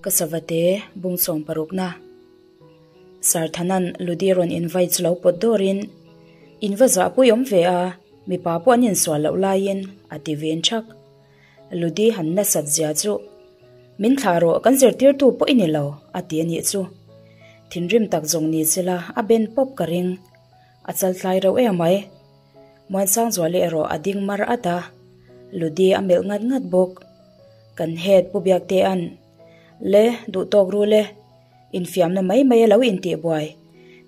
Ka savate bung sawm parukna. Sarthanan Ludi rawn invite chu lo pawt dawrin, In va zahpui awm ve a, mipa pawh an insual loh laiin a ti ven thak. Ludi han nasat zia chu, Min thlah rawh, kan zirtirtu pawh i ni lo, a ti a nih chu. Thinrim tak zawng ni sela a ben pawp ka ring. A chal tlai reuh em mai. Muansangzuali erawh a ding mar at a, Ludi a melh ngat ngat bawk. Kan head Pu Biaktea'n, Le, duh tawk ru le, infiamna mai mai a lo intih buai,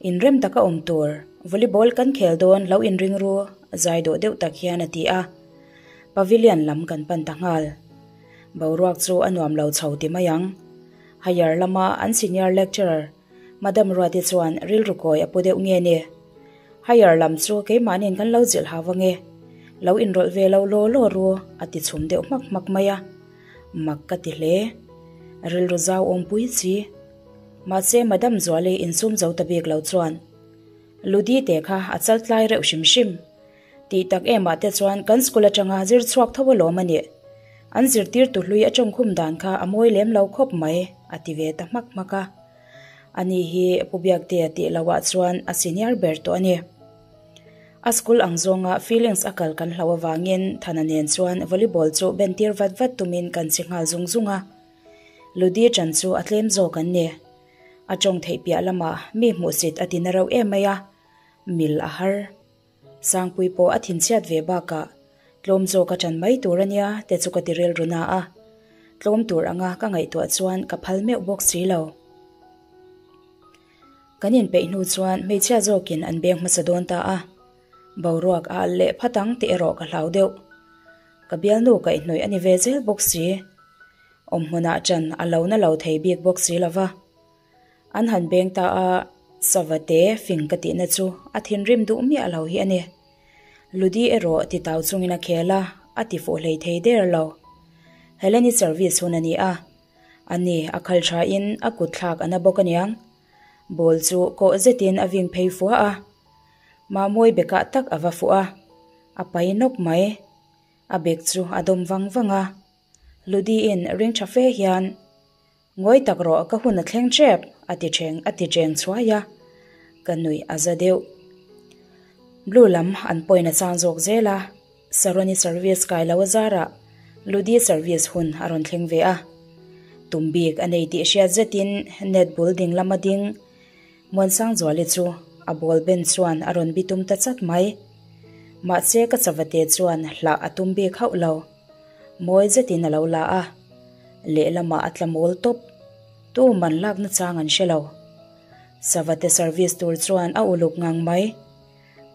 inrem taka awm tur, volleyball kan khel dawn lo inring ru, zai dawh deuh tak hian a ti a. Pavilion lam kan pan ta nghal. Boruak chu a nuam lo chho ti mai ang. Higher lama an senior lecturer, Madam Ruati chuan rilru kawi a pu deuh nge ni? Higher lam chu keimahni'n kan lo zilh hau ange. Lo inrawlh ve lo law law ru a ti chhum deuh hmak hmak mai a. Mak ka ti hle. Rilru zau awm pui chi. Mahse Madam Zuali insum zo ta bik lo chuan Ludi te kha a chal tlai reuh hrim hrim. Tih tak emah te chuan kan school atanga zir chhuak tho alawm a nih. An zirtirtu hlui a tawngkhum dan kha a mawi lem lo khawp mai, a ti ve ta hmak hmak a. Ani hi Pu Biaktea tih lohah chuan a senior ber tawh a ni. A school ang zawnga feelings a kal kan hlauh avangin Thana nen chuan volleyball chu ben tir vat vat tumin kan che nghal zung zung a. Ludi chan chu a tlem zawk an ni. A tawng theih piah lamah mi hmuhsit a ti na reuh em mai a, mil a har. Sangpui pawh a thinchhiat ve bakah tlawm zawk a ṭan mai tur a nia te chu ka ti rilru na a, tlawm tur anga ka ngaihtuah chuan ka phal meuh bawk si lo. Kan inpeih hnu chuan hmeichhia zawkin an beng hmasa dawn ta a, boruak a alh leh phat ang tih erawh ka hlau deuh. Ka bialnu kaihhnawih a ni ve zel bawk si. Awmhmunah ṭan a lo na lo thei bik bawk si lo va. An han beng ta a, Savate fing ka tihna chu a thinrim duh miah lo hi a ni. Ludi erawh ti tau chungin a khel a, a ti fuh hlei thei der lo. Heleni service hun a ni a, ani a khal thain a kut thlak a na bawk aniang. Ball chu kawh zetin a ving phei fua a, Mahmawi bekah tak a va fuh a, a pai nawk mai. A bek chu a dawm vang vang a, Ludiin ring tha fe hian, Ngawi tak rawh ka hun a thleng tep a ti cheng a ti cheng chhuai a, ka nuih a za deuh. Blue lam an point a chang zawk zel a, Saroni service kai lo a zarah Ludi service hun a rawn thleng ve a. Tum bik a nei tih hriat zetin net bul ding lama ding Muansangzuali chu a ball ben chuan a rawn bitum ta chat mai. Mahse ka chavate chuan hlah a tum bik hauh lo. Mawi zetin a lo la a, lehlamah a tla mawl tawp. Tu man lakna chang an hre lo. Savate service tur chuan a uluk ngang mai.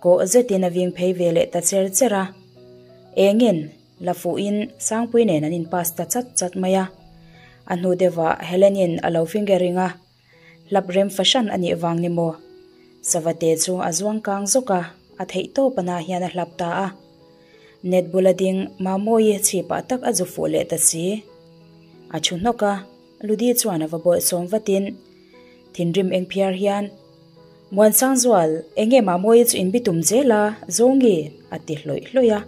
Kawh zetin a ving phei ve leh ta cher cher a. Engin, la fuhin Sangpui nen an in pass ta chat chat mai a. A hnu deuhah Helen-in a lo fingering a, Hlap rem fahran a nih vang ni maw? Savate chu a zuang kang zawk a, a theih tawp ana hian a hlap ta a. Net bula ding Mamawii chhipah tak a zu fuh leh ta si. A thu hnawk a, Ludi chuan a va bawih sawm vatin thinrim eng phiar hian, Muansangzual, enge Mamawii chu in bitum zel a, Zawngi? a ti hlawih hlawih a.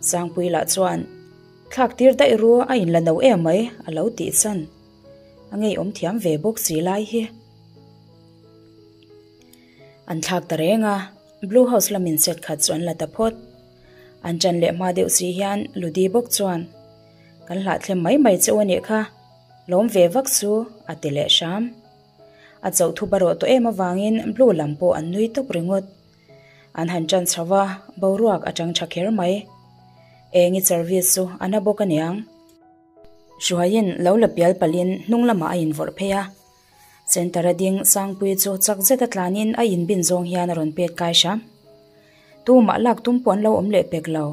Sangpui lah chuan, Thlak tir daih ru a inla no em mai, a lo tih chan. A ngeiawm thiam ve bawk si lai hi. An thlak ta reng a, Blue House lamin set khat chu an la ta phawt. An ṭan leh hma deuh si hian Ludi bawk chuan, Kan hlahthlem mai mai che u a nih kha, lawm ve vak chu, a ti leh hram. A chauh thu barawh tawh em avangin Blue lam pawh an nui tawp ringawt. An han ṭan chho va, boruak a ṭang ṭha kher mai. Engi service chu a na bawk aniang. Hruaiin lo la pial palhin hnung lamah a invawrh phei a. Centre a ding Sangpui chu chak zeta tlanin a inbin zawng hian a rawn pet kai hram. Tumah lak tum pawh an lo awm leh pek lo.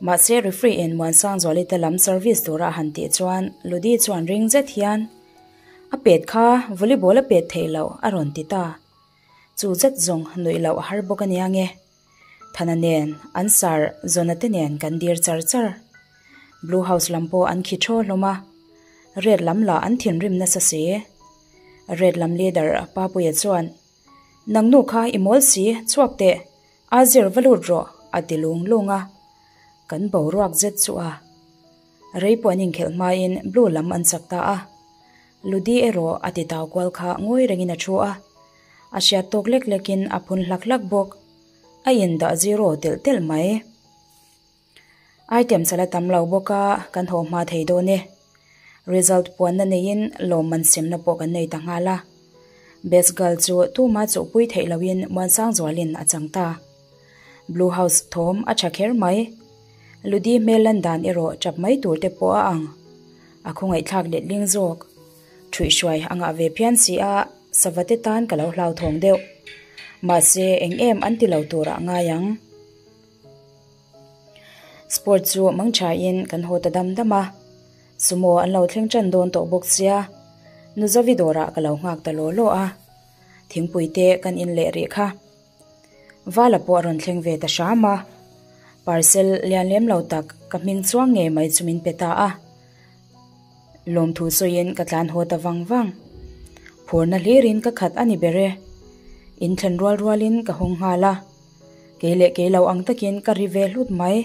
Mahse referee in Muansangzuali te lam service tura a han tih chuan Ludi chuan ring zet hian a pet kha volleyball a pet theih loh a rawn ti ta. Chu zet zawng nuih loh a har bawk ania nge. Thana nen, an sar Zona te nen kan dir char char. Blue House lam pawh an khi thaw hlawm a, Red lam lah an thinrim nasa si. Red lam leader Papuia chuan, Nang nu kha i mawl si, chhuak teh, a zir va lut rawh, a ti lung lung a. Kan boruak zet chu a. Rei pawh an inkhelh hmain Blue lam an chak ta a. Ludi erawh a ti tau kual kha ngawi rengin a thu a, a hriat tawk lek lekin a phun hlak hlak bawk. A indah zero telh telh mai. Item chala tam lo bawk a, kan haw hma thei dawn e. Result puanna neiin lawmman semna pawh kan nei ta nghal a. Best girl chu tuma chuhpui theih loin Muansangzualin a chang ta. Blue House thawm a tha kher mai. Ludi hmel lan dan erawh tap mai tur te pawh a ang. A khawngaihthlak letling zawk. Thuihhruai a ngah ve phian si a, sava te tan ka lo hlauthawng deuh. Mahse eng em an ti lo turah ngai ang. Sport chu mang thain kan haw ta dam dam a, sumo an lo thleng tan dawn tawh bawk sia, Nuzovi dawrah ka lo nghak ta law law a, thingpui te kan in leh rih kha. Vala pawh a rawn thleng ve ta hram a, parcel lian lem lo tak ka hming chuang ngei mai chu min pe ta a. Lawmthu sawiin ka tlan haw ta vang vang. Phurna hlirin ka khat a ni ber e. In thlen rual rualin ka hawng nghal a. Kei leh kei lo ang takin ka ri ve hlut mai.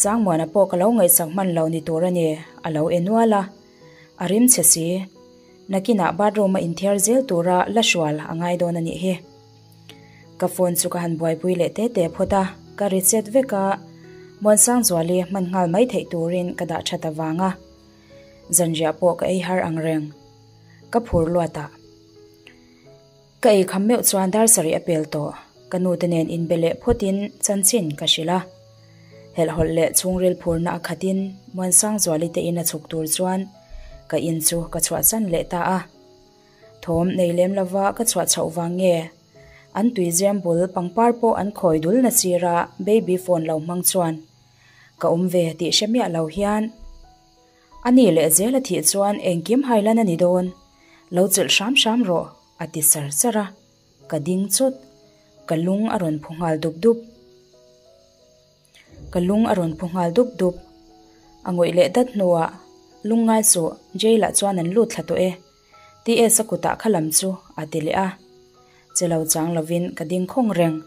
Sangmuana pawh ka lo ngaihsak hman lo ni tur a ni, a lo e nual a. A rim chhe si. Nakinah bathroom a inthiar zel tura la hrual a ngai dawn a nih hi. Ka phone chu ka han buaipui leh te te phawt a, ka reset vek a, Muansangzuali hman nghal mai theih turin ka dah that avang a. Zanriah pawh ka ei har ang reng. Ka phur luat a. Ka ei kham meuh chuan dar sarih a pel tawh. Ka nu te nen inbe leh phawtin chanchin ka hrilh a. Helhhawlh leh chhungril phurna a khatin Muansangzuali te in a chhuk tur chuan ka in chu ka chhuahsan leh ta a. Thawm nei lem lova ka chhuah chhoh vang nge? An tuizem bul pangpar pawh an khawi dul na sira baby phone lo hmang chuan ka awm ve tih hre miah lo hian a ni leh zel a thih chuan engkim hailan a ni dawn, lo chelh hram hram rawh a ti sar sar a, ka ding chawt, ka lung a rawn phu nghal dup dup. Ka lung a rawn phu nghal dup dup. A ngawih leh dat hnuah, Lungngai suh, Jail ah chuan an lut thla tawh e. TS a kutah kha lam chu a ti leh a. Che lo chang lovin ka ding khawng reng.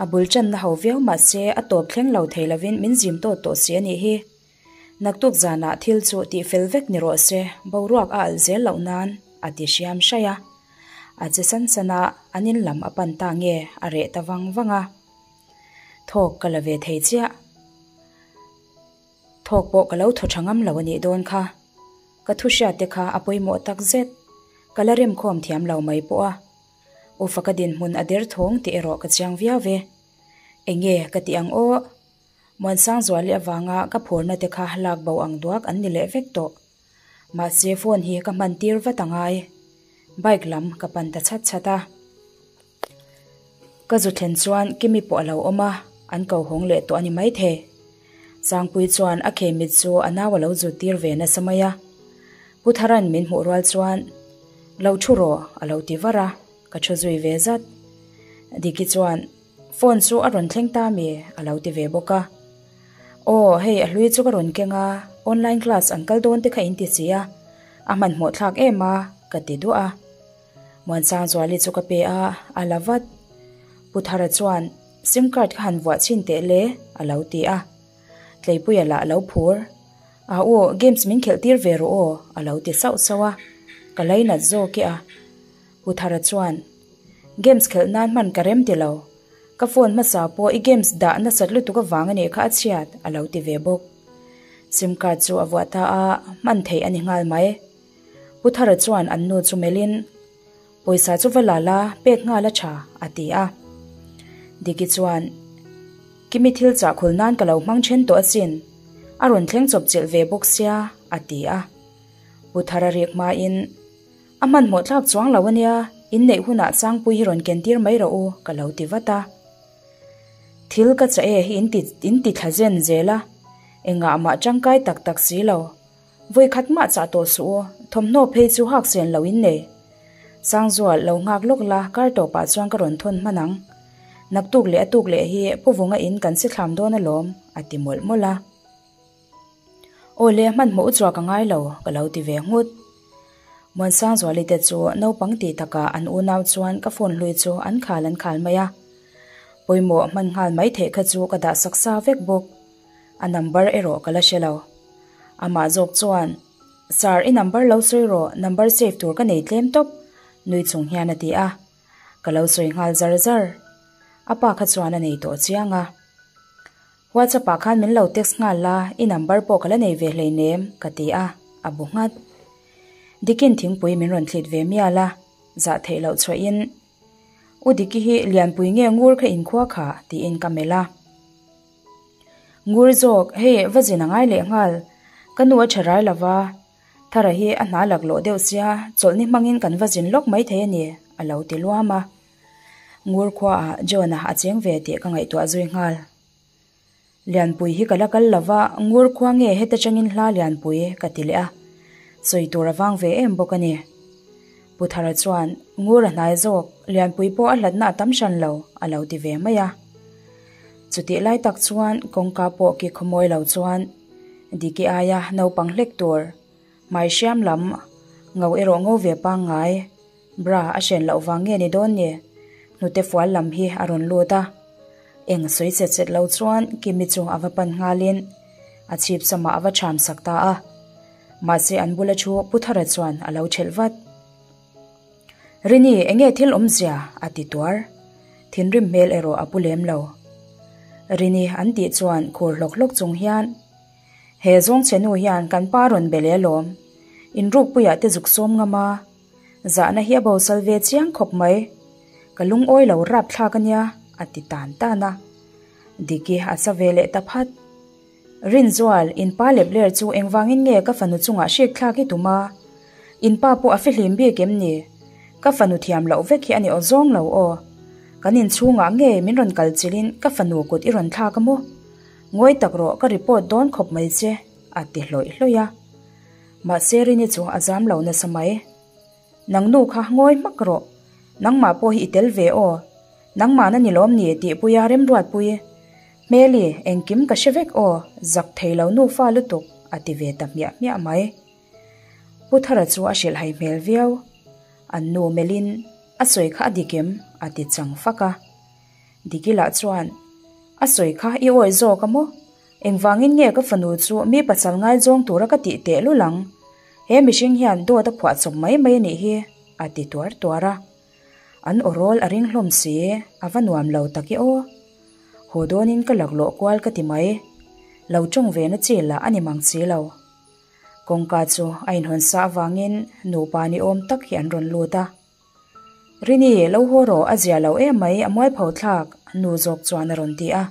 A bul channa ho viau mah se a tawp thleng lo thei lovin min zim tawt tawh si a nih hi. Naktuk zanah thil chu tih fel vek ni rawh se, boruak a alh zel loh nan a ti hriam hraih a. A che san san a, an in lam a pan ta nge a reh ta vang vang a. Thawk ka la ve thei chiah. Thawk pawh ka lo thaw tha ngam lo a nih dawn kha. Ka thu hriat te kha a pawimawh tak zet. Ka la remkhawm thiam lo mai pawh a. Ufa ka dinhmun a der thawng tih erawh ka chiang viau ve. Enge ka tih ang aw? Muansangzuali avanga ka phurna te kha lak bo ang duak an ni leh vek tawh. Mahse phone hi ka hman tir vat a ngai. Bike lam ka pan ta chhat chhat a. Ka zu thlen chuan Kimi pawh a lo awm a, an ko hawng leh tawh a ni maithei. Sangpui chuan a khemit chu a nau a lo zut tir ve nasa mai a. Pu Tharan min hmuh rual chuan, Lo thu rawh, a lo ti var a, ka thu zui ve zat. Diki chuan, Phone chu a rawn thleng ta mi? a lo ti ve bawk a. Aw, hei a hlui chu ka rawn keng a, online class an kal dawn te kha in ti si a, a hmanhmawh thlak em a, ka ti duah a. Muansangzuali chu ka pe a, a la vat. Pu Thara chuan, Sim card ka han vuah chhin teh le, a lo ti a. Tleipuia lah a lo phur. A aw, games min khelh tir ve rawh aw, a lo ti sauh sauh a. Ka lainat zawk e a. Pu Thara chuan, Games khelh nan hman ka rem ti lo. Ka phone hmasa pawh i games dah nasat lutuk avang a nih kha a chhiat, a lo ti ve bawk. Sim card chu a vuah ta a, hman theih a ni nghal mai. Pu Thara chuan an nu chu melhin, Pawisa chu va la la, pek nghal a tha, a ti a. Diki chuan, Kimi thil chah khul nan ka lo hmang then tawh asin, a rawn thleng chawp chilh ve bawk sia, a ti a. Pu Thara rik hmain, A hmanhmawh tlak chuang lo ania, inneih hunah Sangpui hi rawn ken tir mai rawh u, ka lo ti vat a. Thil ka chah e hi in ti thla zen zel a, engah mah tangkai tak tak si lo. Vawi khat mah chah tawh suh u, thawmhnaw phei chu hak sen lo in nei. Sangzual, lo nghak lawk la, kar tawpah chuan ka rawn thawn hman ang. Naktuk leh a tuk leh hi Pu Vunga in kan si thlam dawn alawm, a ti mawlh mawlh a. Aw le, hmanhmawh u chua ka ngai lo, ka lo ti ve nghut. Muansangzuali te chu naupang tih takah an unau chuan ka phone hlui chu an khal an khal mai a. Pawimawh hman nghal mai theih kha chu ka dah sak sa vek bawk. A number erawh ka la hre lo. Amah zawk chuan, Sir, i number lo sawi rawh, number save tur ka nei tlem tawp, nui chung hian a ti a. Ka lo sawi nghal zar zar. A pa kha chuan a nei tawh chiang a. WhatsApp ah khan min lo text nghal la, i number pawh ka la nei ve hleinem, ka ti a, a bu nghat. Dikin thingpui min rawn thlit ve mial a, zah theih loh chhuahin, U Diki hi Lianpui nge ngur kha inkhua kha? tiin ka melh a. Ngur zawk, hei va zin a ngai leh nghal, ka nu a tha rai lo va, Thara hi a hna laklawh deuh sia, chawlhni hmangin kan va zin lawk maithei a ni, a lo ti luam a. Ngur khuaah John-a a cheng ve tih ka ngaihtuah zui nghal. Lianpui hi ka la kal lo va, Ngur khua nge heta changin hla Lianpui ka ti leh a, sawi tur a vang ve em bawk a ni. Pu Thara chuan, Ngur a hnai zawk, Lianpui pawh a hlatna a tam hran lo, a lo ti ve mai a. Chutih lai tak chuan kawngka pawh ki khawmawi lo chuan Diki aia naupang hlek tur, hmai hriam lam, ngo erawh ngo ve pangngai, Bra a hren loh vang nge ni dawn ni? Hnute fual lam hi a rawn lut a. Eng sawi chet chet lo chuan Kimi chu a va pan nghalin a chhip samah a va cham sak ta a. Mahse an bula thu Pu Thara chuan a lo thelh vat. Rini, enge thil awmzia? a ti tuar. Thinrim hmel erawh a pu lem lo. Rini an tih chuan khur hlawk hlawk chung hian He zawngchhe nu hian kan pa rawn be leh alawm. Inrukpuiah te zuk sawm ngam a. Zahna hi a bosal ve chiang khawp mai. Ka lungawi lo rap thlak a nia, a ti tan tan a. Diki a sa ve leh ta phat. Rinzual, in pa lep ler chu engvangin nge ka fanu chungah hrik thlak i tum a? In pa pawh a fihlim bik em ni? Ka fanu thiam loh vek hi a ni aw zawng lo aw. Kan inchhungah nge min rawn kal chilhin ka fanu kut i rawn thlak a maw? Ngawi tak rawh ka report dawn khawp mai che, a ti hlawih hlawih a. Mahse Rini chu a zam lo nasa mai. Nang nu kha ngawi hmak rawh. Nangmah pawh hi i tel ve aw. Nangmahna ni lawm ni tih puia remruatpui. Hmeli, engkim ka hre vek aw, zak thei lo nufa lutuk, a ti ve ta hmiah hmiah mai. Pu Thara chu a hrilhhai hmel viau. An nu melhin a sawi kha a dik em? a ti chang fak a. Dikila chuan, A sawi kha i awi zawk a maw? Engvangin nge ka fanu chu mi pasal ngaizawng tura ka tih teh lul ang? He mihring hian dawt a phuah chawp mai mai a nih hi, a ti tuar tuar a. An aw rawl a ring hlawm si, a va nuam lo tak i aw. Haw dawnin ka laklawh kual ka ti mai. Lo tawng ve na chi lah a ni mang si lo. Kawngka chu a inhawn sa avangin nupa ni awm tak hi an rawn lut a. Rini, lo haw rawh, a zia lo em mai, a mualpho thlak, nu zawk chuan a rawn ti a.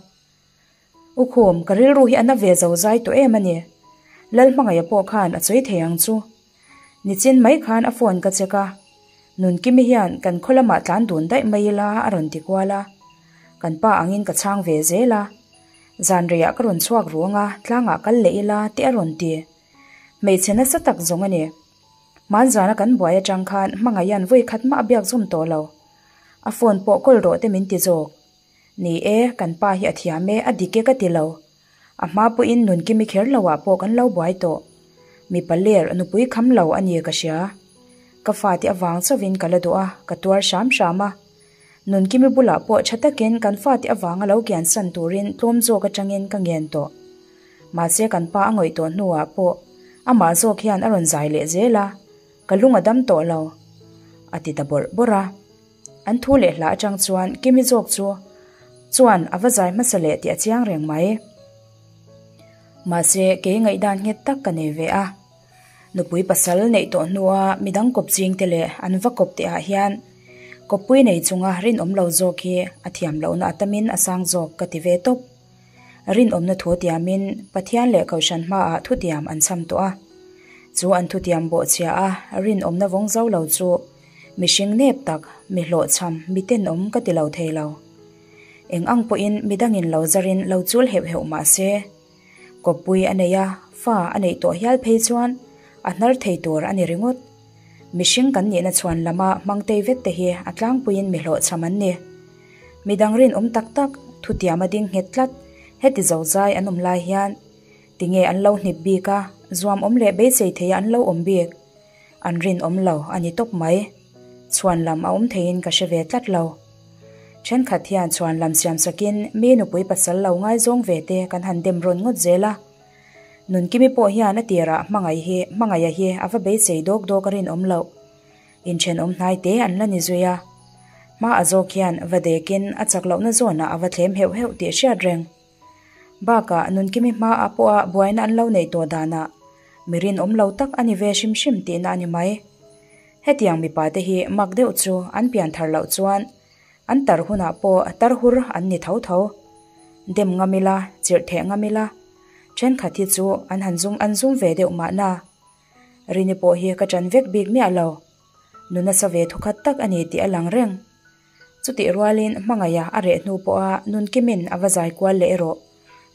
U Khum, ka rilru hi a na ve zo zai tawh em a ni. Lalhmangaih a pawh khan a sawi thei ang chu. Nichin mai khan a phone ka check a. Nunkimi hian kan khaw lamah tlan dun daih mai ila a rawn ti kual a. Kan pa angin ka chhang ve zel a. Zan reiah ka rawn chhuak ruang a, tlangah kal leh ila te a rawn ti. Hmeichhe nasa tak zawng a ni. Hmanzana kan buai atang khan Hmangaihan vawi khat mah a biak zawm tawh lo. A phone pawh kawl rawh te min ti zawk. Ni e, kan pa hi a thiam e, a dik e ka ti lo. A hma pawhin Nunkimi kher lo ah pawh kan lo buai tawh. Mipa ler nupui kham lo a ni ka hria. Ka fate avang chauhin ka la duh a, ka tuar hram hram a. Nunkimi bulah pawh tha takin kan fate avanga lo kiansan turin tlawm zawk atangin ka ngen tawh. Mahse kan pa a ngawih tawh hnuah pawh amah zawk hian a rawn zai leh zel a, ka lung a dam tawh lo, a ti ta bawrh bawrh a. An thu leh hla atang chuan Kimi zawk chu chuan a va zai hmasa leh tih a chiang reng mai. Mahse kei ngaihdan nghet tak ka nei ve a. Nupui pasal neih tawh hnua midang kawp ching te leh an va kawp teh ah hian kawppui nei chunga rinawm lo zawk hi a thiam lohna a tamin a sang zawk ka ti ve tawp. Rinawmna thu tiamin Pathian leh Kohhran hmaah thutiam an chham tawh a. Chu an thutiam bawhchhia a rinawmna vawng zo lo chu Mihring nep tak, mi hlawhchham, mi tenawm ka ti lo thei lo. Eng ang pawhin midangin lo zarin lo chul heuh heuh mah se, kawppui a nei a, fa a neih tawh hial phei chuan a hnar thei tur a ni ringawt. Mihring kan nihna chhuan lama hmang tei vek te hi a tlangpuiin mi hlawhchham an ni. Midang rinawm tak tak, thutiama ding nghet tlat, heti zozai an awm lai hian tinge an lo hnip bik a, zuam awm leh beisei theia an lo awm bik? An rinawm lo a ni tawp mai. Chhuan lam a awm theiin ka hre ve tlat lo. Thenkhat hian chhuan lam siam sakin mi nupui pasal lo ngaizawng ve te kan han dem rawn ngawt zel a. Nunkimi pawh hian a tirah hmangaihi hmangaiha hi a va beisei dawk dawk a rinawm loh. Inthenawm hnai te an la ni zui a. Hma a zawk hian va dekin a chak lohna zawnah a va thlem heuh heuh tih hriat reng. Bakah Nunkimi hmaah pawha buaina an lo neih tawh danah mi rinawm lo tak a ni ve hrim hrim tihna a ni mai. Hetiang mipa te hi mak deuh chu an pian thar loh chuan an tar hunah pawh tar hur an ni tho tho. Dem ngam ila, chirh theh ngam ila, thenkhat hi chu an han zum an zum ve deuh mahna. Rini pawh hi ka ṭan vek bik miah lo. Nu nasa ve thukhat tak a ni tih a lang reng. Chutih rualin hmangaiha a reh hnu pawha Nunkimin a va zai kual leh erawh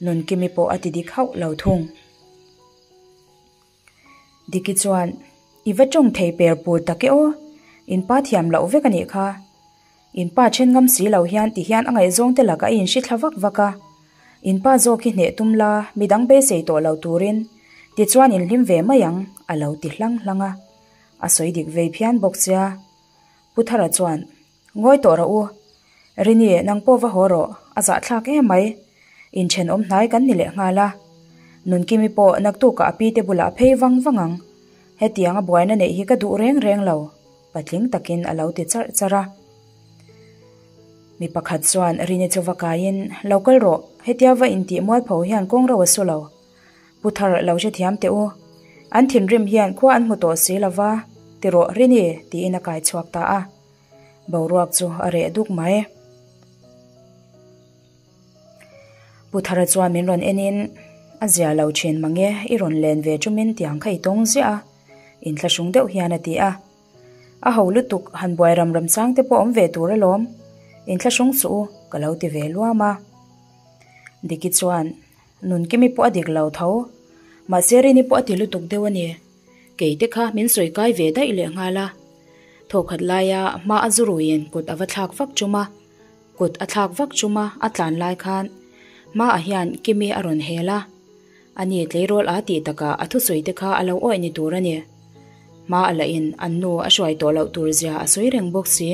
Nunkimi pawh a ti dik hauh lo thung. Diki chuan, I va tawng thei per pur tak e aw, in pa thiam loh vek a nih kha. In pa then ngam si lo hian ti hian a ngaihzawng te lakah a inhri thla vak vak a. In pa zawk hi hneh tum la, midang beisei tawh lo turin tichuan in hlim ve mai ang, a lo ti hlang hlang a. A sawi dik vei phian bawk sia. Pu Thara chuan, Ngawi tawh rawh u. Rini, nang pawh va haw rawh, a zahthlak em mai. Inthenawm hnai kan ni leh nghal a. Nunkimi pawh naktukah a pi te bulah a phei vang vang ang. Hetiang a buaina neih hi ka duh reng reng lo, patling takin a lo ti charh charh a. Mi pakhat chuan Rini chu va kaiin, Lo kal rawh, hetia va intih mualpho hian kawng ro a su lo. Pu Thar lo hrethiam teh u. An thinrim hian khua an hmu tawh si lo va, ti rawh Rini, tiin a kai chhuak ta a. Boruak chu a reh duk mai. Pu Thara chuan min rawn enin, A zia lo thin mange, i rawn len ve chumin tiang kha i tawng ziah a, inthlahrung deuh hian a ti a. A ho lutuk, han buai ram ram chang te pawh awm ve tur alawm, inthlahrung suh u, ka lo ti ve luam a. Diki chuan, Nunkimi pawh a dik lo tho. Mahse Rini pawh a ti lutuk deuh a ni. Kei te kha min sawi kai ve daih leh nghal a. Thawkhat laia hma a zu ruiin kut a va thlak vak chum a. Kut a thlak vak chum a, a tlan lai khan hmaah hian Kimi a rawn hel a. Ani tleirawl a tih takah a thusawi te kha a lo awih ni tur a ni. Hma a lahin an nu a hruai tawh loh tur zia a sawi reng bawk si.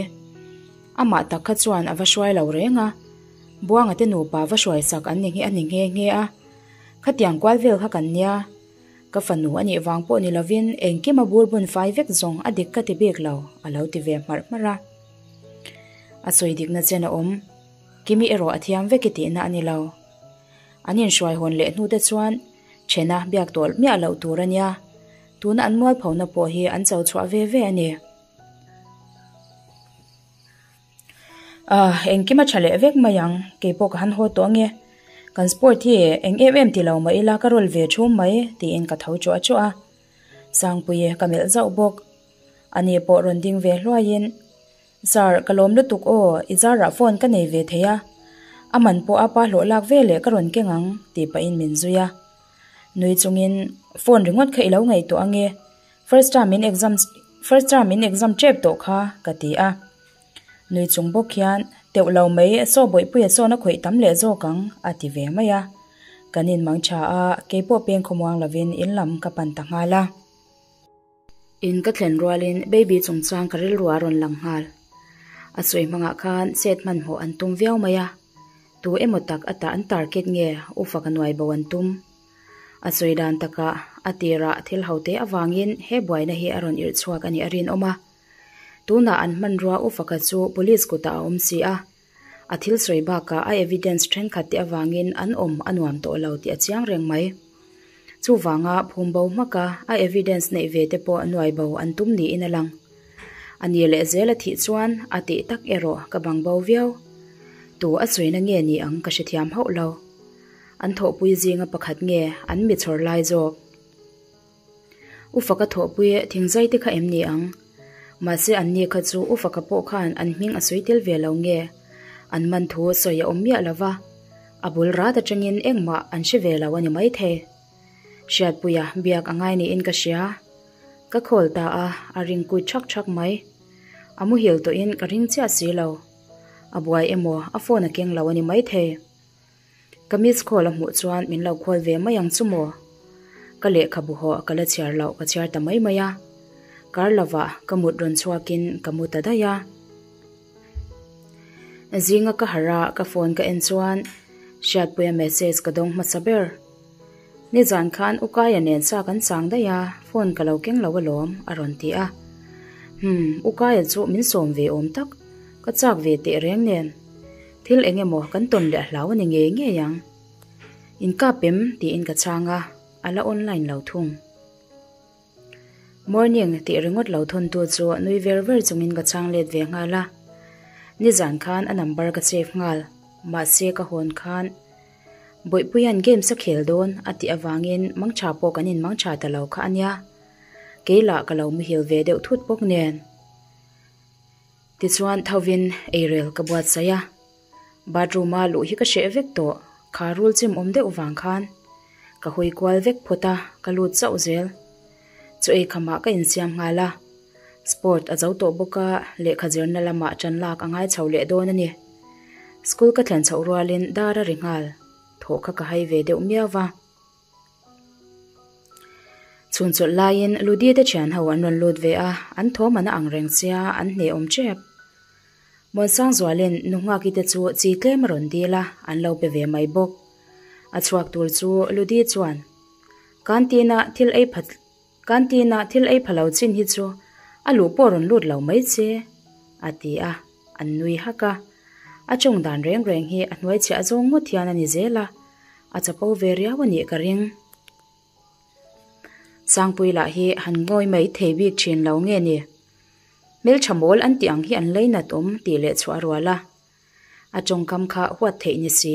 Amah tak kha chuan a va hruai lo reng a. Buanga te nupa va hruai sak an ni a ni nghe nghe a, khatiang kual vel kha kan nia, ka fanu a nih vang pawh ni lovin engkim a bur bun fai vek zawng a dik ka ti bik lo, a lo ti ve hmarh hmarh a. A sawi dikna chen a awm, Kimi erawh a thiam vek i tihna a ni lo. An inhruai hawn leh hnu te chuan thena biak tawh miah loh tur a nia, tuna an mualphona pawh hi an cho chhuah ve ve a ni. Ahh, engkim a tha leh vek mai ang, keipawh ka han haw tawh ange. Kan sport hi eng em em ti lo mah ila ka rawl ve thum mai tiin ka tho chuah chuah a. Sangpuii ka melh zauh bawk. Ani pawh rawn ding ve hluaiin, Sir, ka lawm lutuk aw, i zarah phone ka nei ve thei a. A man pawh a pa hlawh lak ve leh ka rawn keng ang tih pahin min zui a. Nui chungin, Phone ringawt kha i lo ngaihtuah ange, First term in exam first term in exam tep tawh kha ka ti a. Nui chung bawk hian teuh lo mai saw bawihpuia sawn a khawih tam leh zawk ang a ti ve mai a. Kan in mang tha a, keipawh peng khawmuang lovin in lam ka pan ta nghal a. In ka thlen rualin baby chungchang ka rilru a rawn lang nghal. A sawi hmangah khan chet hmanhmawh an tum viau mai a. Tu emaw tak a tah an target nge u faka nuai bo an tum. A sawi dan takah a tirah thil hote avangin he buaina hi a rawn irh chhuak a nih a rinawm a. Tunah an hmanrua u faka chu police kutah a awm si a. A thil sawi bakah a evidence thenkhat te avangin an awm a nuam tawh lo tih a chiang reng mai. Chuvanga phum bo hmaka a evidence neih ve te pawh nuai bo an tum niin a lang. A ni leh zel a thih chuan a tih tak erawh ka bang bo viau. Tu a sawina nge ni ang ka hrethiam hauh lo. An thawhpui zinga pakhat nge an mi chhawr lai zawk? U Faka thawhpui thingzai te kha em ni ang? Mahse an ni kha chu U Faka pawh khan an hming a sawi tel ve lo nge? An man thu sawi a awm miah lo va, a bul rat atangin engmah an hre ve lo a ni maithei. Hriatpuia biak a ngai niin ka hria. Ka call ta a, a ring kuit thak thak mai. A muhil tawhin ka ring chiah si lo. A buai emaw a phone a keng lo a ni maithei. Ka miss call a hmuh chuan min lo call ve mai ang chu maw? Ka lehkhabu hawh ka la chhiar loh ka chhiar ta mai mai a. Kar lovah ka mut rawn chhuakin ka mu ta daih a. Zinga ka harh a ka phone ka en chuan Hriatpuia message ka dawng hmasa ber. Nizan khan Ukaia nen sa kan chang daih a, phone ka lo keng lo alawm, a rawn ti a. Humm, Ukaia chu min sawm ve awm tak, ka chak ve teh reng nen. Thil eng emaw kan tawn leh a hlau a ni ngei ngei ang. Inkap em? tiin ka chhang a, a la online lo thung. Morning tih ringawt lo thawntu chu nui ver ver chungin ka chhang let ve nghal a. Nizan khan a number ka save nghal, mahse ka hawn khan Bawihpuia'n games a khel dawn a tih avangin mangtha pawh kan in mangtha ta lo kha a nia. Kei lah ka lo muhil ve deuh thut bawk nen. Tichuan thovin eirel ka buatsaih a. Bathroom a luh hi ka hreh vek tawh, kha rul chim awm deuh vang khan ka hawi kual vek phawt a, ka lut chauh zel. Chu ei khamah ka insiam nghal a, sport a zo tawh bawk a, lehkha zirna lamah ṭan lak a ngai chho leh dawn a ni. School ka thlen chhoh rualin dar a ri nghal, thawh kha ka hai ve deuh miau va. Chhun chawlh laiin Ludi te thian ho an rawn lut ve a, an thawm an a ang reng sia, an hneh awm ṭep. Muansangzualin nu Nghaki te chu chi tlem a rawn dil a, an lo pe ve mai bawk. A chhuak tur chu Ludi chuan, Canteen-a thil ei pha Canteen-a thil ei pha lo chin hi chu a luh pawh rawn lut lo mai che, a ti a, an nui hak a. A tawng dan reng reng hi a hnuai chhiah zawng ngawt hian a ni zel a, a chapo ve riau a nih ka ring. Sangpui lah hi han ngawi mai thei bik thin lo nge ni? Hmeltha mawl an tih ang hi an leinat awm tih leh chhuah a rual a. A tawngkam kha huat theih ni si.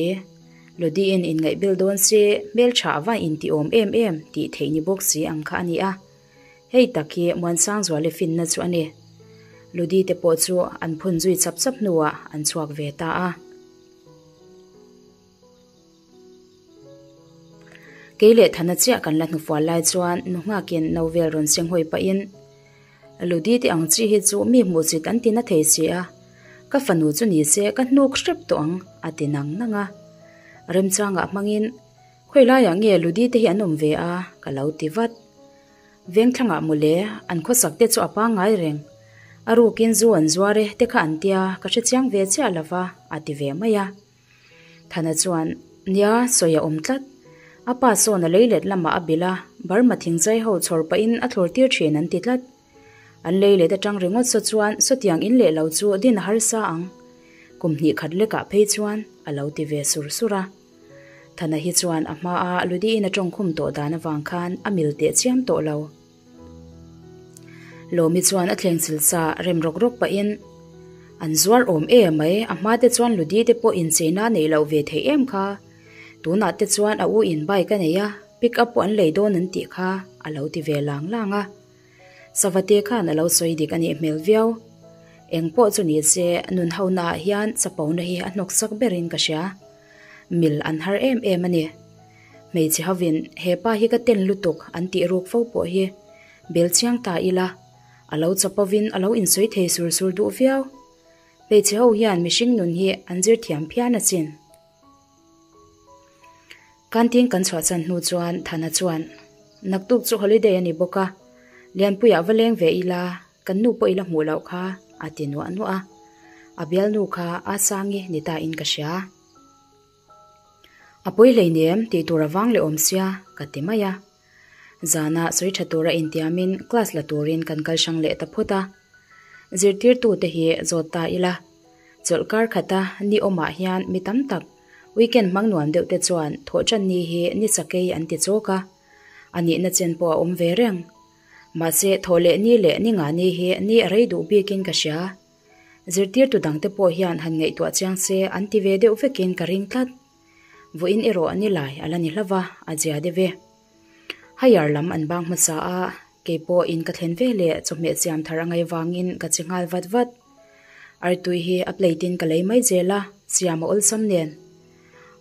Lodi-in inngaih bil dawn se hmeltha a va intih awm em em tih theih ni bawk si ang kha a ni a. Hei tak hi Muansangzuali finna chu a ni. Lodi te pawh chu an phun zui chap chap hnuah an chhuak ve ta a. Kei leh Thana chiah kan la hnufual lai chuan nu nghakin no vel rawn seng hawi pahin, Ludi te ang chi hi chu mi hmuh chit an ti na thei si a, ka fanu chu ni se ka hnuk hrep tawh ang, a ti nang nang a. Remchangah hmangin, Khawi laiah nge Ludi te hi an awm ve a? ka lo ti vat. Vengthlangah mawle, an khawsak te chu a pangngai reng. A rukin zu an zuar e te kha an tia, ka hrechiang ve chiah lova, a ti ve mai a. Thana chuan, Nia, sawi a awm tlat. A pa sawn a leilet lamah a bilh a, Burma thingzai ho chhawr pahin a thlawr tir thin an ti tlat. An leilet atang ringawt saw chuan sawtiang in leh lo chu din a harsa ang. Kum hnih khat lekah phei chuan a lo ti ve sur sur a. Thana hi chuan a hmaa Ludiin a tawngkhum tawh dan avang khan a mil teh chiam tawh lo. Lawmi chuan a thleng silsa rem rawk rawk pahin, An zuar awm e mai, a hma te chuan Ludi te pawh incheina a neih loh ve theih em kha. Tunah te chuan a u in bike a nei a, pick up pawh an lei dawn an tih kha, a lo ti ve lang lang a. Savate khan a lo sawi dik a nih hmel viau. Eng pawh chu ni se, nun honaah hian chapona hi a hnawksak berin ka hria. Mil an har em em a ni. Hmeichhe hovin he pa hi ka ten lutuk an tih ruk fo pawh hi bel chiang ta ila, a lo chapovin a lo insawi thei sur sur duh viau. Hmeichhe ho hian mihring nun hi an zir thiam phian asin. Canteen kan chhuahchan hnu chuan Thana chuan, Naktuk chu holiday a ni bawk a, Lianpuiah va leng ve ila, kan nu pawh ila hmuh loh kha, a ti nuah nuah a. A bialnu kha a sangi ni ta in ka hria. A pawi hleinem tih tur a vang leh awm sia ka ti mai a. Zana sawi tha tura intiamin class la turin kan kal hrang leh ta phawt a. Zirtirtute hi zawt ta ila, chawlh kar khata ni awmah hian mi tam tak weekend hmang nuam deuh te chuan thawhṭan ni hi ni sakei an ti chawk a, a nihna chen pawh a awm ve reng. Mahse thawh leh ni leh ni nga ni hi ni a rei duh bikin ka hria. Zirtirtu dangte pawh hian han ngaihtuah chiang se an ti ve deuh vekin ka ring tlat. Vawiin erawh ni lai a la ni hlauh a, a zia deuh e. Higher lam an bang hmasa a, kei pawh in ka thlen ve leh chawhmeh siam thar a ngaih vangin ka che nghal vat vat. Artui hi a plate in ka lei mai zel a, siam a awlsam nen.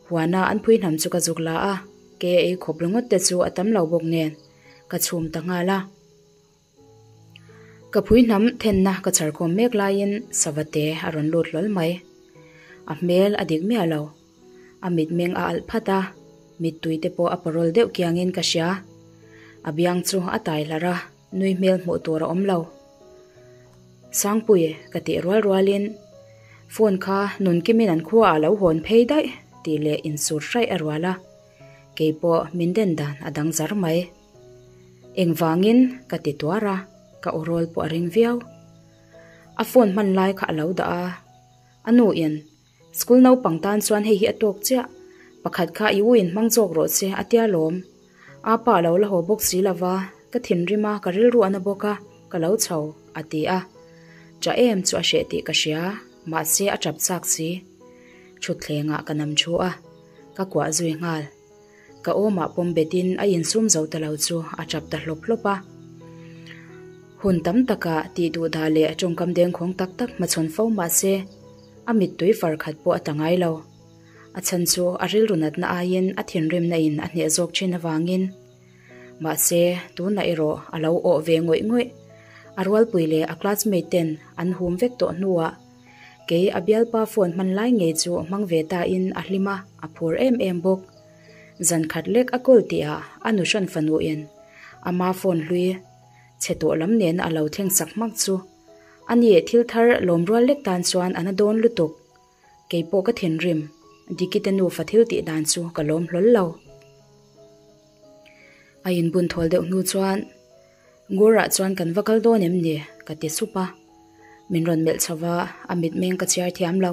Huana an phui hnam chu ka zuk la a, ke ei khawp ringawt te chu a tam lo bawk nen ka chhum ta nghal a. Ka phui hnam thenna ka chhar khawm mek laiin Savate a rawn lut hlawl mai. A hmel a dik miah lo. A mitmeng a alh phat a, mittui te pawh a parawl deuh kiangin ka hria. A biang chu a tai hlarh a, nui hmel hmuh tur a awm lo. Sangpui ka tih rual rualin phone kha Nunkimin an khuaah a lo hawn phei daih tih leh insur hraih a rual a. Keipawh min den dan a dang zar mai. Engvangin ka ti tuar a, ka aw rawl pawh a ring viau. A phone hman lai kha a lo dah a, a nu in School naupang tan chuan hei hi a tawk chiah, pakhat kha i u in hmang zawk rawh che a tia lawm. Apa a lo la haw bawk si lova, ka thinrim a, ka rilru a na bawk a, ka lo chho, a ti a. Ṭah em chu a hreh tih ka hria, mahse a ṭap chak si. Thutthlengah ka nam thu a, ka kuah zui nghal. Ka awmah pawm betin a insum zo ta lo chu a ṭap ta hlawp hlawp a. Hun tam takah tih duh dah leh tawngkam dengkhawng tak tak hmachhawn fo mah se, a mittui far khat pawh a ta ngai lo. A chhan chu a rilru natna aiin a thinrimna in a hneh zawk thin avangin. Mahse, tunah erawh a lo awh ve ngawih ngawih. A rualpui leh a classmate ten an hum vek tawh hnuah kei a bialpa phone hman lai ngei chu hmang ve ta in a hlim a, a phur em em bawk. Zan khat lek a kawl tihah a nu hran fanu in ama phone hlui chhe tawh lam nena a lo thleng sak hmak chu a ni thil thar lawm rual lek tan chuan a na dawn lutuk. Kei pawh ka thinrim, Diki te nufa thil tih dan chu ka lawm hlawl lo. A inbun thawl deuh hnu chuan Ngurah chuan kan va kal dawn em ni? ka ti sup a. Min rawn melh chho va, a mitmeng ka chhiar thiam lo.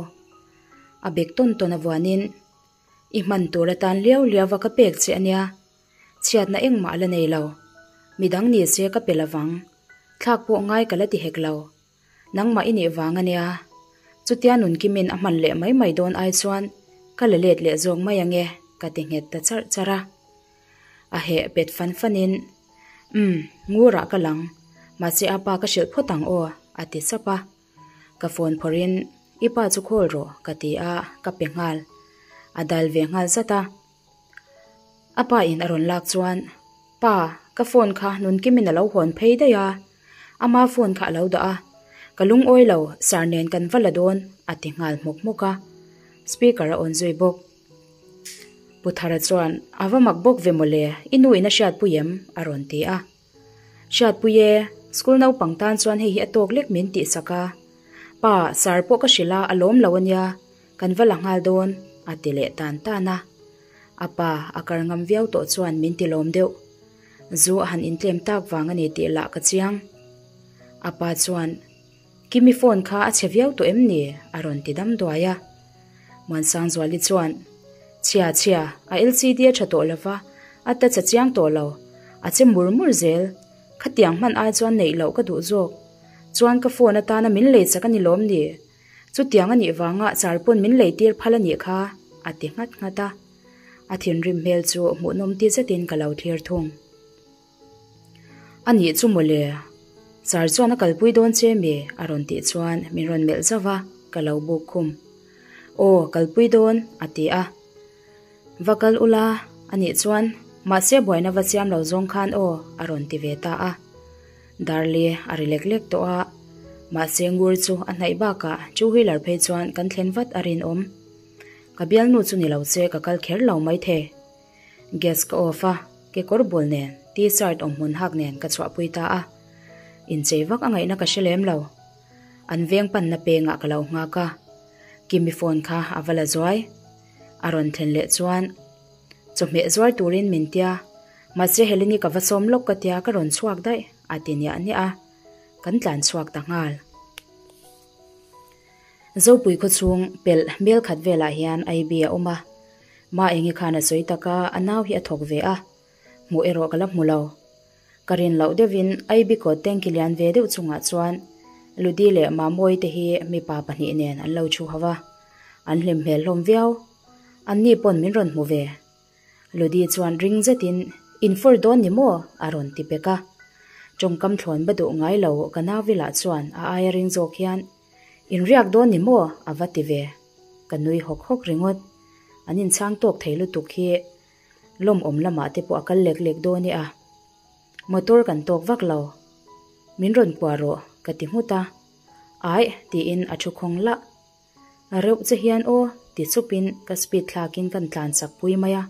A bek tawn tawn a vuanin, I hman tur atan liau liau va ka pek che a nia. Chhiatna engmah a la nei lo. Midang ni se ka pe lovang. Thlak pawh ngai ka la ti hek lo. Nangmah i nih vang a nia. Chutia Nunkimin a hman leh mai mai dawn ai chuan ka la let leh zawk mai ange ka ti nghet ta charh charh a. A heh pet fan fanin, Umm, ngurah ka lang. Mahse a pa ka hrilh phawt ang aw, a ti sap a. Ka phone phawrhin, I pa chu call rawh, ka ti a, ka pe nghal. A dal ve nghal zat a. A pa in a rawn lak chuan, Pa, ka phone kha Nunkimin a lo hawn phei daih a. Ama phone kha a lo dah a. Ka lungawi lo, sir nen kan va la dawn, a ti nghal hmawk hmawk a. Speaker a on zui bawk. Pu Thara chuan, A va mak bawk ve mawle, i nu in a hriatpui em? a rawn ti a. Hriatpui e, school naupang tan chuan hei hi a tawk lek min tihsak a. Pa, sir pawh ka hrilh a, a lawm lo a nia, kan va la nghal dawn, a ti leh tan tan a. A pa, a kar ngam viau tawh chuan min ti lawm deuh. Zu a han intlem tak vang a ni tih lah ka chiang. A pa chuan, Kimi phone kha a chhe viau tawh em ni? a rawn ti dam duai a. Muansangzuali chuan, Chhia chhia, a LCD a tha tawh lo va, a touch a chiang tawh lo. A che mur mur zel. Khatiang hman ai chuan neih loh ka duh zawk. Chuan ka phone atana min lei chak a ni lawm ni? Chutiang a nih vanga char pawn min lei tir phal a nih kha, a ti nghat nghat a. A thinrim hmel chu hmuhnawm ti zetin ka lo thlir thung. A nih chu mawle, Sir chuan a kalpui dawn che mi? a rawn tih chuan min rawn melh zauh a, ka lo buk khum. Aw, kalpui dawn, a ti a. Va kal ula, a nih chuan mahse buaina va siam lo zawng khan aw, a rawn ti ve ta a. Darli a ri lek lek tawh a, mahse ngur chu a hnaih bakah two wheeler phei chuan kan thlen vat a rinawm. Ka bialnu chu ni lo che ka kal kher lo maithei. Gas ka off a, kekawr bul nen, t-shirt awmhmun hak nen ka chhuahpui ta a. Inchei vak a ngaihna ka hre lem lo. An veng panna pengah ka lo nghak a, Kimi phone kha a va la zuai. A rawn thlen leh chuan chawhmeh zuar turin min tia, mahse Heleni ka va sawm lawk ka tia ka rawn chhuak daih a ti niah niah a, kan tlan chhuak ta nghal. Zopui khawchhung pelh hmel khat velah hian IB a awm a, Ma Engi khan a sawi tak a, a nau hi a thawk ve a, hmuh erawh ka la hmu lo. Ka rin loh deuhin IB kawt tanky lian ve deuh chungah chuan Ludi leh Mamawii te hi mipa pahnih nen an lo thu ho va, an hlim hmel hlawm viau. Anni pawn min rawn hmu ve. Ludi chuan ring zetin, In fur dawn ni maw? a rawn ti pek a. Tawngkam thlawn ba duh ngai lo ka nauvilah chuan a aia ring zawk hian, In riak dawn ni maw? a va ti ve. Ka nui hawk hawk ringawt. An inchhang tawk thei lutuk hi lawmawm lamah te pawh a kal lek lek dawn e a. Motor kan tawk vak lo. Min rawn puah rawh, ka ti nghut a. Aih, tiin a thu khawng lah. A reuh che hian aw, ti chupin ka speed thlakin kan tlan chak pui mai a.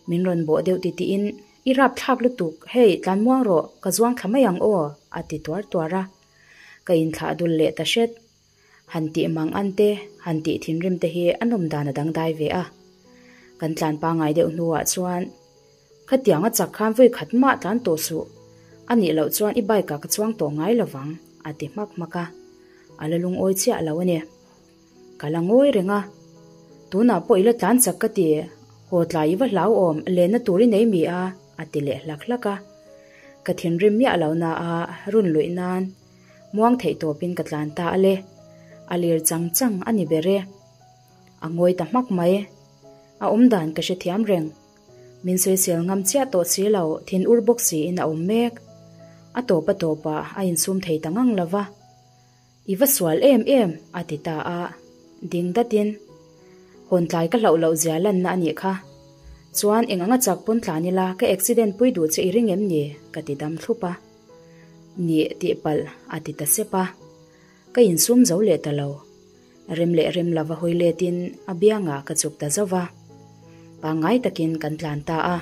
Min rawn bawh deuh titiin, I rap thlak lutuk, hei, tlan muang rawh, ka zuang thla mai ang aw, a ti tuar tuar a. Ka inthlah dul leh ta hret. Han tih mang an te, han tih thinrim te hi a nawm dan a dangdai ve a. Kan tlan pangngai deuh hnuah chuan. Khatiang a chak khan vawi khat mah tlan tawh suh. A nih loh chuan i bike ah ka chuang tawh ngai lo vang, a ti hmak hmak a. A la lungawi chiah lo a ni. Ka la ngawi reng a. Tunah pawh i la tlan chak ka ti. Haw tlai i va hlauhawm, lenna tur i nei mi a, a ti leh hlak hlak a. Ka thinrim miah lo na a, run luih nan muang theih tawpin ka tlan ta a le. A lir chang chang a ni ber e. A ngawi ta hmak mai. A awmdan ka hrethiam reng. Min sawisel ngam chiah tawh si lo, thin ur bawk siin a awm mek. A tawp a tawpah a insum thei ta ngang lo va. I va sual em em, a ti ta a. Ding datin, Hawn tlai ka hlauh loh zia lanna a nih kha. Chuan eng anga chak pawn tlan ila ka accident pui duh che i ring em ni? ka ti dam thlup a. Nih tih palh, a ti ta sep a. Ka insum zo leh ta lo. Rem leh rem lova hawi letin a biangah ka chuk ta zauh va. Pangngai takin kan tlan ta a.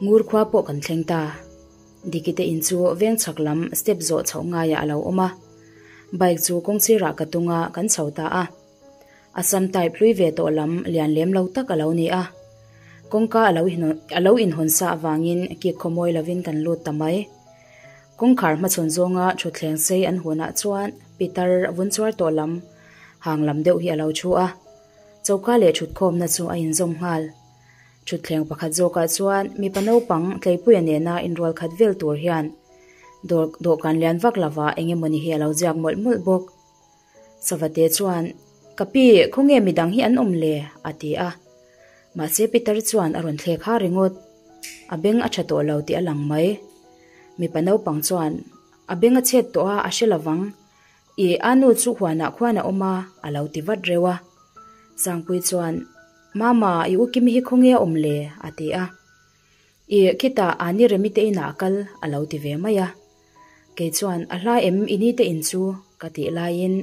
Ngur khua pawh kan thleng ta. Diki te in chu veng chhak lam step zawh chhoh ngaiah a lo awm a. Bike chu kawng sirah ka tung a, kan chho ta a. Assam type hlui ve tawh lam lian lem lo tak a lo ni a. Kawngka a lo a lo inhawn sa avangin kik khawmawi lovin kan lut ta mai. Kawngkhar hmachhawn zawnga thutthleng sei an hunah chuan pitar vun chuar tawh lam hang lam deuh hi a lo thu a. Choka leh thutkhawmna chu a inzawm nghal. Thutthleng pakhat zawkah chuan mipa naupang Tleipuia nena inrual khat vel tur hian dawr dawhkan lian vak lova eng emawni hi a lo ziak mawlh mawlh bawk. Savate chuan, Ka pi, khawnge midang hi an awm le? a ti a. Mahse Peter chuan a rawn thlek ha ringawt. A beng a tha tawh lo tih a lang mai. Mipa naupang chuan, A beng a chhet tawh a, a hre lovang. I a nu chu huanah khuan a awm a, a lo ti vat reuh a. Sangpui chuan, Mama, i u Kimi hi khawnge a awm le? a ti a. I khitah Ani Remi te inah a kal, a lo ti ve mai a. Kei chuan, A hla em i ni te in chu? ka tih laiin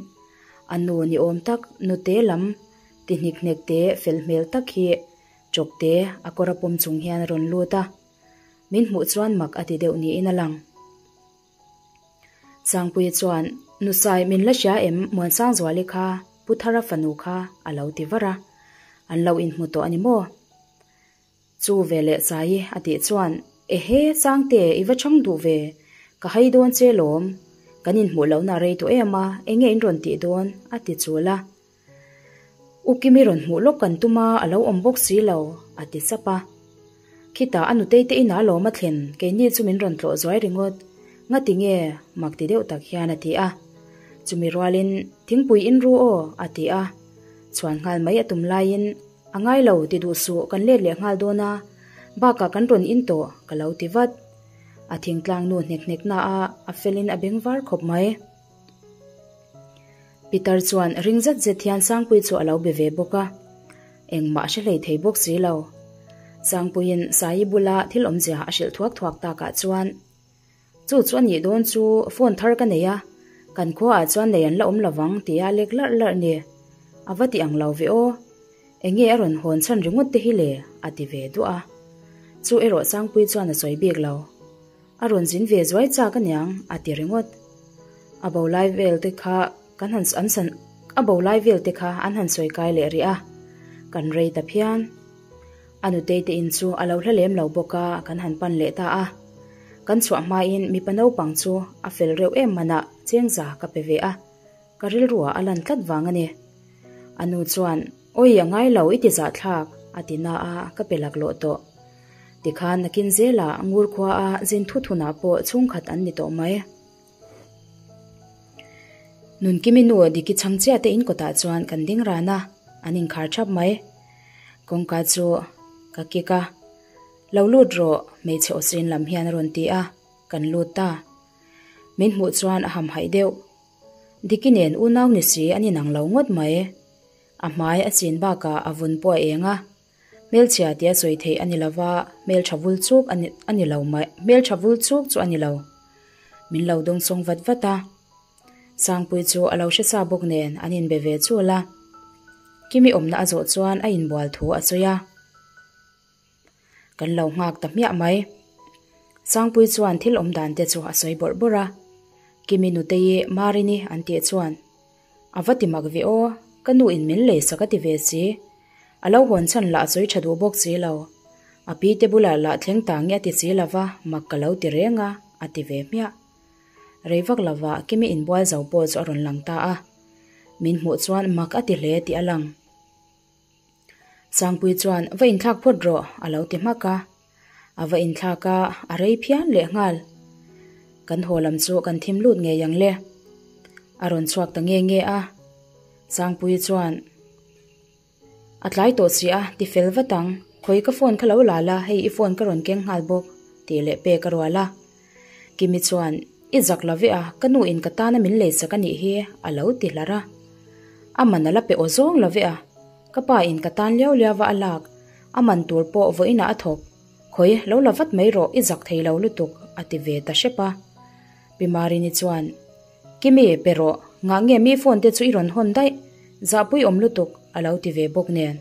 a nu ni awm tak nute lam ti hnik hnek te fel hmel tak hi chawk te a kawr a pawm chung hian a rawn lut a. Min hmuh chuan mak a ti deuh niin a lang. Sangpuia chuan, Nusai min la hria em Muansangzuali kha Pu Thara fanu kha a lo ti var a. An lo inhmu tawh a ni maw? Chu ve leh Saii a tih chuan, Ehe, Sangte, i va chhang duh ve, ka hai dawn che lawm, kan inhmuh lohna a rei tawh em a, enge in rawn tih dawn? a ti chul a. U Kimi rawn hmuh lawk kan tum a, a lo awm bawk si lo, a ti sap a. Khitah a nutei te inah lawm a thlen, keini chu min rawn tlawh zuai ringawt, ngati nge? mak ti deuh tak hian a ti a. Chumi rualin, Thingpui in ru aw, a ti a. Chhuan nghal mai a tum laiin, A ngai lo, ti duh suh, kan let leh nghal dawn a, bakah kan rawn in tawh, ka lo ti vat. A thingtlang nu hnek hnek na a, a felin a beng var khawp mai. Peter chuan ring zet zet hian Sangpui chu a lo be ve bawk a, engmah a hre hlei thei bawk si lo. Sangpuiin Saii bula thil awmzia a hrilh thuak thuak takah chuan, Chu chu a nih dawn chu phone thar ka nei a, kan khuaah chuan nei an la awm lovang tia lek larh larh ni. A va ti ang lo ve aw. Enge a rawn hawn chhan ringawt te hi le? a ti ve duah a. Chu erawh Sangpui chuan a sawi bik lo. A rawn zin ve zuai chak aniang a ti ringawt. A bo lai vel te kha kan han an san a bo lai vel te kha an han sawi kai leh rih a, kan rei ta phian. A nutei te in chu a lo hla lem lo bawk a, kan han pan leh ta a. Kan chhuah hmain mipa naupang chu a fel reuh em manah chengza ka pe ve a, ka rilruah a lan tlat vang a ni. A nu chuan, Awi a ngai lo i ti zahthlak, a ti na a, ka pe laklawh tawh. Tikhan nakin zelah ngur khua a zin thut hunah pawh chhungkhat an ni tawh mai. Nunkimi nu Diki chhang chiah te in kawtah chuan kan ding ran a, an inkhar thap mai. Kawngka chu ka kik a, Lo lut rawh, hmeichhe aw sin lam hian a rawn ti a, kan lut ta. Min hmuh chuan a hamhaih deuh. Diki nen unau ni si an inang lo ngawt mai. A hmai a chin bakah a vun pawh a eng a, Hmelchhia tia sawi theih a ni lo va, hmeltha vul chuk a ni a ni lo mai, hmeltha vul chuk chu a ni lo. Min lo dawngsawng vat vat a. Sangpui chu a lo hre sa bawk nen an inbe ve chul a. Kimi awmna a zawh chuan a inbual thu a sawi a. Kan lo nghak ta hmiah mai. Sangpui chuan thil awm dan te chu a sawi bawrh bawrh a. Kimi nutei Marini an tih chuan, A va ti mak ve aw, ka nu in min lei sak a ti ve si. A lo hawn chhan lah a sawi tha duh bawk si lo. A pi te bulah lah thleng ta nge a ti si lo va, mak ka lo ti reng a, a ti ve hmiah. Rei vak lova Kimi inbual zo pawh chu a rawn lang ta a. Min hmuh chuan mak a ti hle tih a lang. Sangpui chuan va inthlak phawt rawh a lo ti hmak a. A va inthlak a, a rei phian leh nghal. Kan haw lam chu kan thim lut ngei ang le. A rawn chhuak ta nge nge a. Sangpui chuan A tlai tawh si a, ti fel vat ang. Khawi ka phone kha lo la la, hei i phone ka rawn keng nghal bawk tih leh pek a rual a. Kimi chuan, I zak lo ve a, ka nu in ka tana min lei sak a nih hi, a lo ti hlar a. A man a la pe aw zawng lo ve a, ka pa in ka tan liau liau va a lak, a man tur pawh vawiinah a thawk. Khawi, lo la vat mai rawh, i zak thei lo lutuk, a ti ve ta hrep a. Pi Marini chuan, Kimi, pe rawh, ngah nge mi phone te chu i rawn hawn daih, zahpui awm lutuk, a lo ti ve bawk nen.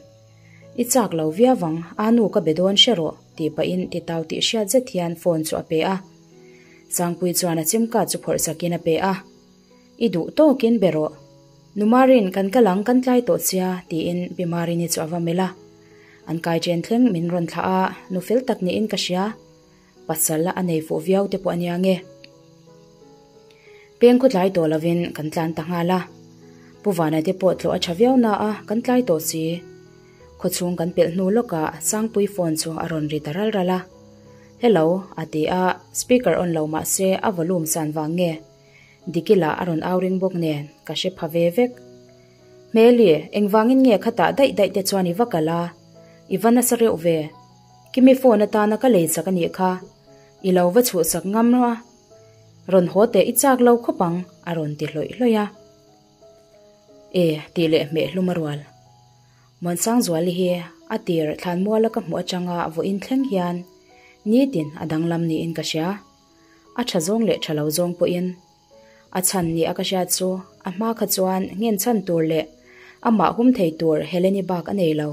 I chak lo viau ang, a nu ka be dawn hre rawh, tih pahin titau tih hriat zet hian phone chu a pe a. Sangpui chuan a chimka chu phawrh sakin a pe a. I duh tawkin be rawh. Nu Marin, kan kal ang, kan tlai tawh sia, tiin Pi Marini chu a va melh a. An kai chen thleng min rawn thlah a, nu fel tak niin ka hria. Pasal a nei fuh viau te pawh a nia nge. Peng khaw tlai tawh lovin kan tlan ta nghal a. Pu Vana te pawh tlawh a tha viau na a, kan tlai tawh si. Khaw chhung kan pelh hnu lawkah Sangpui phone chu a rawn ri ta ral ral a. Hello, a ti a, speaker on lo mah se a volume san vang nge. Diki lah a rawn au ring bawk nen ka hre pha ve vek. Hmeli, engvangin nge khatah daih daih te chuan i va kal a? I va nasa reuh ve. Kimi phone atana ka lei chak a nih kha. I lo va chhuhsak ngam a, rawn haw teh i chak lo khawp ang, a rawn ti hlawih hlawih a. E, tih leh hmeh hlum a rual. Muansangzuali hi a tir thlanmuala ka hmuh atanga vawiin thleng hian nitin a danglam niin ka hria. A tha zawng leh tha lo zawng pawhin a chhan ni a ka hriat chu a hma kha chuan nghen chhan tur leh amah hum thei tur Heleni bak a nei lo.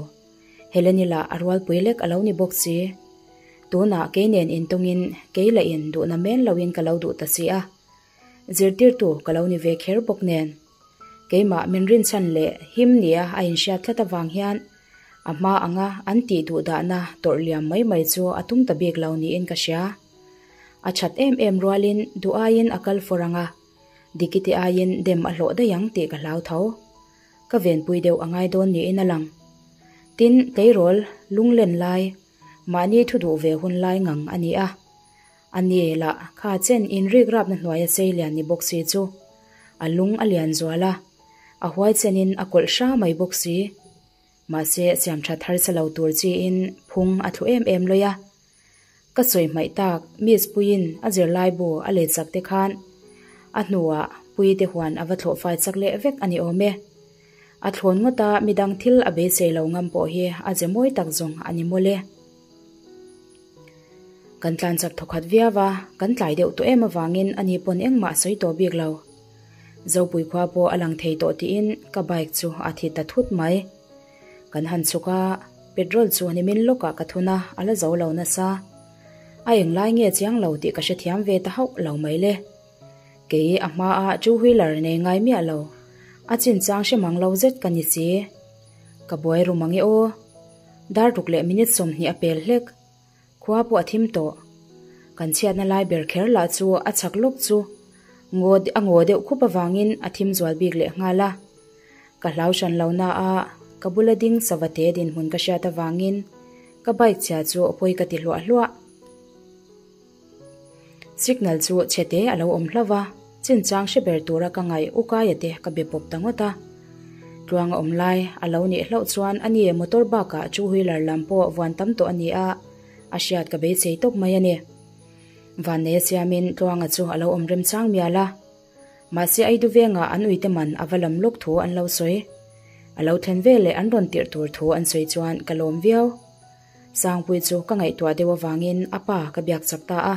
Heleni lah a rualpui lek a lo ni bawk si. Tunah kei nen intawngin kei lah in duhna men loin ka lo duh ta si a. Zirtirtu ka lo ni ve kher bawk nen. Keimah min rinchhan leh him nia a inhriat tlat avang hian a hma anga an tih duh dahna tawrh liam mai mai chu a tum ta bik lo niin ka hria. A that em em rualin duh aiin a kal fawr ang a, Dikite aiin dem a hlawh daih ang tih ka hlau tho. Ka venpui deuh a ngai dawn niin a lang. Tin, tleirawl lunglen lai, mahni thu duh ve hun lai ngang a ni a. A ni lah kha chen inrik rapna hnuaia sei lian ni bawk si chu a lung a lian zual a, a huai chenin a kawlh hra mai bawk si. Mahse, siamthat harsa lo tur chiin phung a thlu em em lawih a. Ka sawi hmaih tak Miss Puiin a zirlaibu a let chak te khan a hnuah Puite huan a va thlawh fai chak leh vek a ni awm e. A thlawn ngawt a midang thil a beisei lo ngam pawh hi a ze mawi tak zawng a ni mawle. Kan tlan chak thawkhat viau a, kan tlai deuh tawh em avangin ani pawn engmah a sawi tawh bik lo. Zopui khua pawh a lang thei tawh tiin ka bike chu a thi ta thut mai. Kan han chhuk a, petrol chu nimin lawkah ka thun a, a la zo lo nasa. A englai nge chiang lo tih ka hrethiam ve ta hauh lo mai le. Kei a hmaa two wheeler nei ngai miah lo, a chinchang hre mang lo zet ka ni si. Ka buai ru mang e aw. Dar ruk leh minute 20 a pel hlek. Khua pawh a thim tawh. Kan chhiatna lai ber kher lah chu a chak lawk chu ngaw a ngaw deuh khup avangin a thim zual bik leh nghal a. Ka hlau hran lo na a, ka bula ding savate dinhmun ka hriat avangin ka bike chhia chu pawi ka ti hluah hluah. Signal chu chhete a lo awm hlauh va, chinchang hre ber tura ka ngaih Ukaia te ka be pawp ta ngawt a. Tluang a awm lai a lo nih hlauh chuan a ni motor bakah two wheeler lam pawh vuan tam tawh a ni a, a hriat ka beisei tawp mai a ni. Vanneia siamin Tluanga chu a lo awm remchang mial a. Mahse Aidu vengah an uite man a va lam lawk thu an lo sawi. A lo thlen veleh an rawn tirh tur thu an sawi chuan ka lawm viau. Sangpui chu ka ngaihtuah deuh avangin a pa ka biak chak ta a.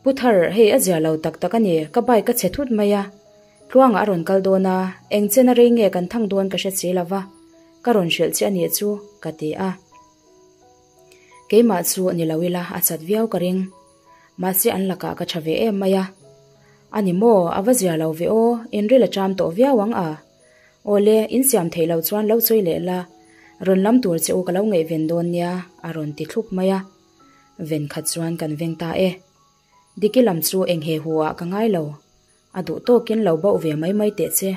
Pu Thar, hei a zia lo tak tak a ni, ka bike a chhe thut mai a. Tluangah a rawn kal dawn a, eng chen a rei nge kan thang dawn ka hre si lo va, ka rawn hrilh che a nih chu, ka ti a. Keimah chu ni lo ila a chat viau ka ring. Mahse an lakah ka tha ve em mai a. A ni maw, a va zia lo ve aw, inril a cham tawh viau ang a. Awle, in siam theih loh chuan lo sawi leh la. Rawn lam tur che u ka lo ngaihven dawn nia a rawn ti thlup mai a. Ven khat chuan kan veng ta e. Diki lam chu eng he hu ah ka ngai lo. A duh tawkin lo bauh ve mai mai teh che.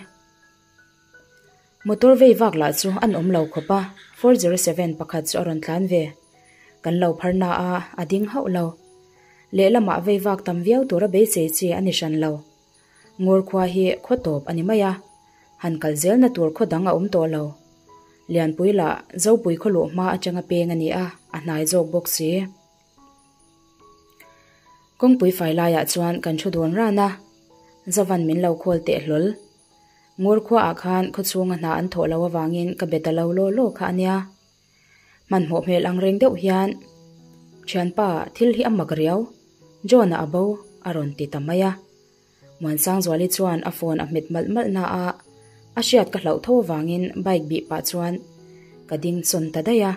Motor vei vak lah chu an awm lo khawp a, 407 pakhat chu a rawn tlan ve. Kan lo phar na a, a ding hauh lo. Lehlamah vei vak tam viau tura beisei chi a ni hran lo. Ngawr khua hi khaw tawp a ni mai a, han kal zelna tur khaw dang a awm tawh lo. Lianpui lah Zopui khaw luh hma atanga peng a ni a, a hnai zawk bawk si. Kawngpui fai laiah chuan kan thu dawn ran a, Zavan min lo khawl teh hlawl. Ngawr khuaah khan khaw chhunga hna an thawh loh avangin ka be ta lo law law kha a nia. Hmanhmawh hmel ang reng deuh hian, Thianpa, thil hi a mak riau, John-a a bo, a rawn ti ta mai a. Muansangzuali chuan a phone a hmet malh malh na a, a hriat ka hlauh tho avangin bike bih pah chuan ka ding chawn ta daih a.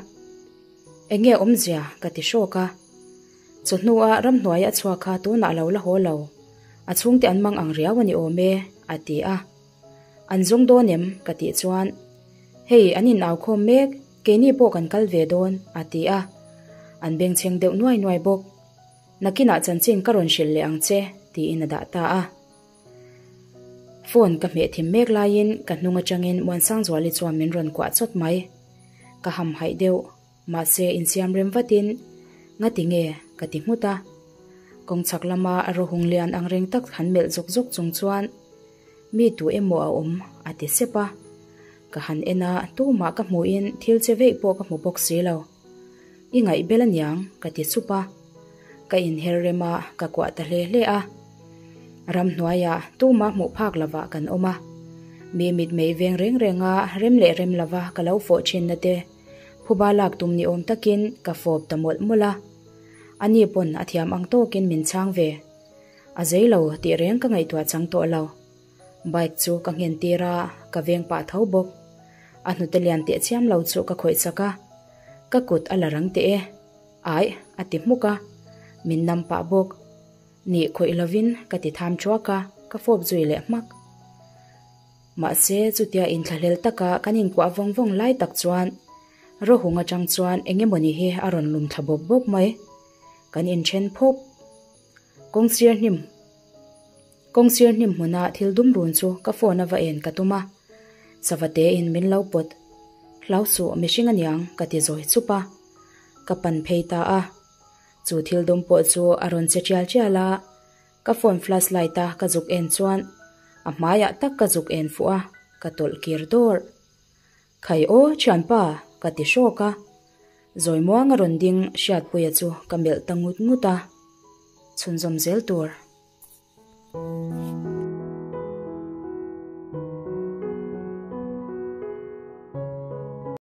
Enge awmzia? ka ti hrawk a. Chawhnu a ramhnuai a chhuak kha tunah lo la haw lo, a chhungte an mang ang riau a ni awm e, a ti a. An zawng dawn em? ka tih chuan, Hei, an in au khawm mek, keini pawh kan kal ve dawn, a ti a. An bengchheng deuh nuai nuai bawk. Nakinah chanchin ka rawn hrilh leh ang che, tiin a dah ta a. Phone ka hmeh thim mek laiin ka hnung atangin Muansangzuali chuan min rawn kuah chawt mai. Ka hamhaih deuh. Mahse insiam rem vatin, Ngati nge? ka ti nghut a. Kawng chhak lama a rawhung lian ang reng tak han melh zawk zawk chung chuan, Mi tu emaw a awm? a ti sep a. Ka han en a, tumah ka hmuhin thil che veih pawh ka hmu bawk si lo. I ngaih bel aniang, ka ti sup a. Ka inher rem a, ka kuah ta hle hle a. Ramhnuaiah tumah hmuh phak lovah kan awm a. Mi mitmei veng reng renga rem leh rem lova ka lo fawh thinna te, Phuba lak tum ni awm takin ka fawp ta mawlh mawlh a. Ani pawn a thiam ang tawkin min chhang ve. A zei lo tih reng ka ngaihtuah chang tawh lo. Bike chu ka nghen tir a, ka veng pah tho bawk. A hnute lian teh chiam lo chu ka khawih chak a. Ka kut a la rang teh e. Aih, a ti hmuk a. Min nam pah bawk. Nih khawih lovin ka ti tham thuak a, ka fawp zui leh hmak. Mahse, chutia inthlahlel taka kan inkuah vawng vawng lai tak chuan Rohung atang chuan eng emawni hi a rawn lum thla bawp bawp mai. Kan inthen phawp. Kawngsir hnim Kawngsir hnim hmuna thil dum run chu ka phone a va en ka tum a, Savate in min lo pawt. Hlau suh mihring aniang ka ti zawi chup a. Ka pan phei ta a. Chu thil dum pawh chu a rawn che tial tial a. Ka phone flash light a ka zuk en chuan a hmaiah tak ka zuk en fuh a, ka tawlh kir dawr. Khai aw thianpa ka ti hrawk a, Zawimuanga rawn ding Hriatpuia chu ka melh ta ngut ngut a, chhunzawm zel tur.